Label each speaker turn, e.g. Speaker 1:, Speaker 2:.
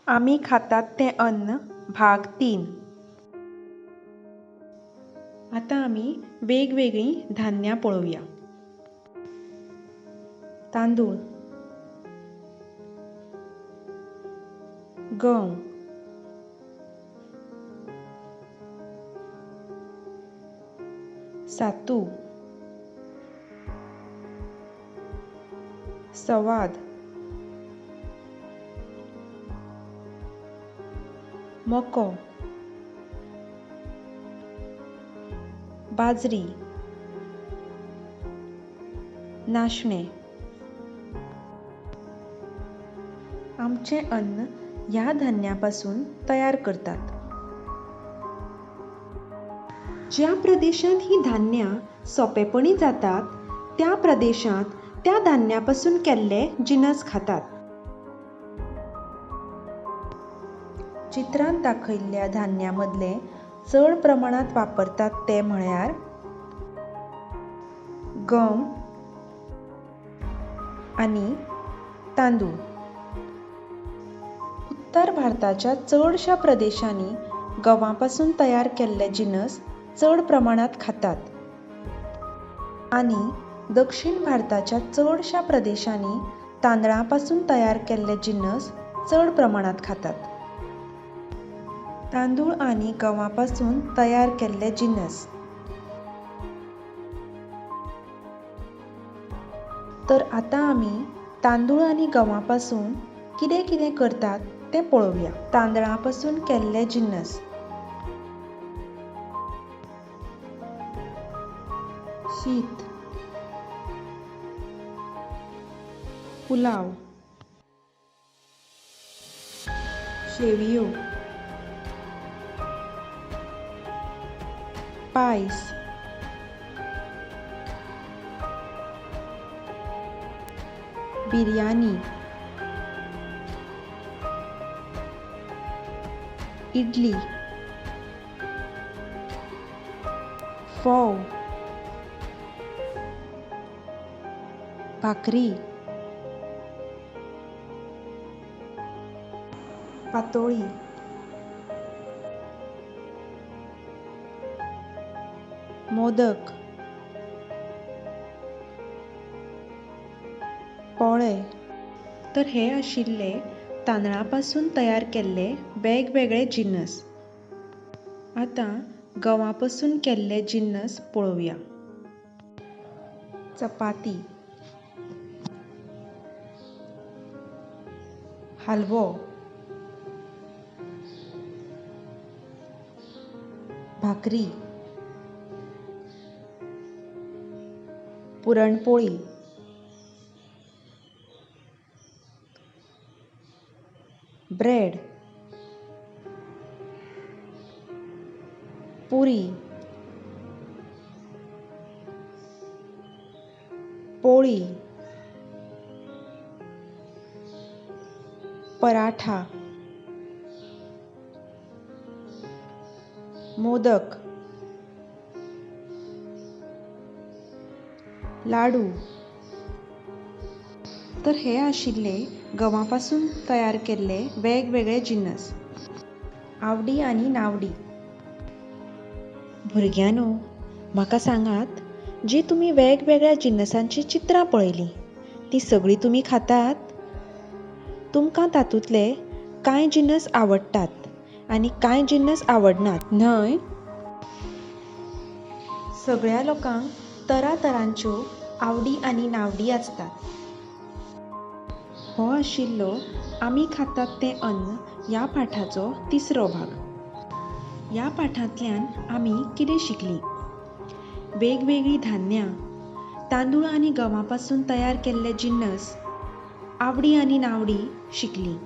Speaker 1: आमी खातात तें अन्न भाग 3. आतां आमी वेगवेगळीं धान्यां पळोवया. तांदूळ, गंव, सातू, सवाद, मको, बाजरी, नाशणें. आमचें अन्न ह्या धान्या पासून तयार करतात. ज्या प्रदेशांत हीं धान्यां सोंपेपणी जातात त्या प्रदेशांत त्या धान्या पासून केल्ले जिनस खातात. चित्रांत दाखयल्ल्या धान्यां मदले चड प्रमाणांत वापरतात ते म्हळ्यार गंव आनी तांदूळ. उत्तर भारताच्या चडशा प्रदेशांनी गंवा पासून तयार केल्ले जिनस चड प्रमाणांत खातात आनी दक्षिण भारताच्या चडशा प्रदेशांनी तांदळां पासून तयार केल्ले जिनस चड प्रमाणांत खातात. तांदूळ आनी गंवा पासून तयार केल्ले जिनस. तर आतां आमी तांदूळ आनी गंवा पासून कितें कितें करतात तें पळोवया. तांदळां पासून केल्ले जिनस. शीत, पुलाव, शेवयो, पायस, बिर्याणी, इडली, फोव, भाकरी, पातोळी, मोदक, पोळे. तर हे आशिल्ले तांदळां पासून तयार केल्ले वेगवेगळे जिनस. आतां गंवा पासून केल्ले जिनस पळोवया. चपाती, हालवो, भाकरी, पुरणपोळी, ब्रेड, पुरी, पोळी, पराठा, मोदक, लाडू. तर हे आशिल्ले गंवा पासून तयार केल्ले वेगवेगळे जिनस. आवडी आनी नावडी. भुरग्यांनो, म्हाका सांगात, जी तुमी वेगवेगळ्या जिनसांचीं चित्रां पळयलीं तीं सगळीं तुमी खातात? तुमकां तातूंतले कांय जिनस आवडटात आनी कांय जिनस आवडनात न्हय? सगळ्या लोकांक तरातरांच्यो आवडी आनी नावडी आसतात. हो आशिल्लो आमी खातात तें अन्न ह्या पाठाचो तिसरो भाग. ह्या पाठांतल्यान आमी कितें शिकलीं? वेगवेगळीं धान्यां, तांदूळ आनी गंवा पासून तयार केल्ले जिनस, आवडी आनी नावडी शिकलीं.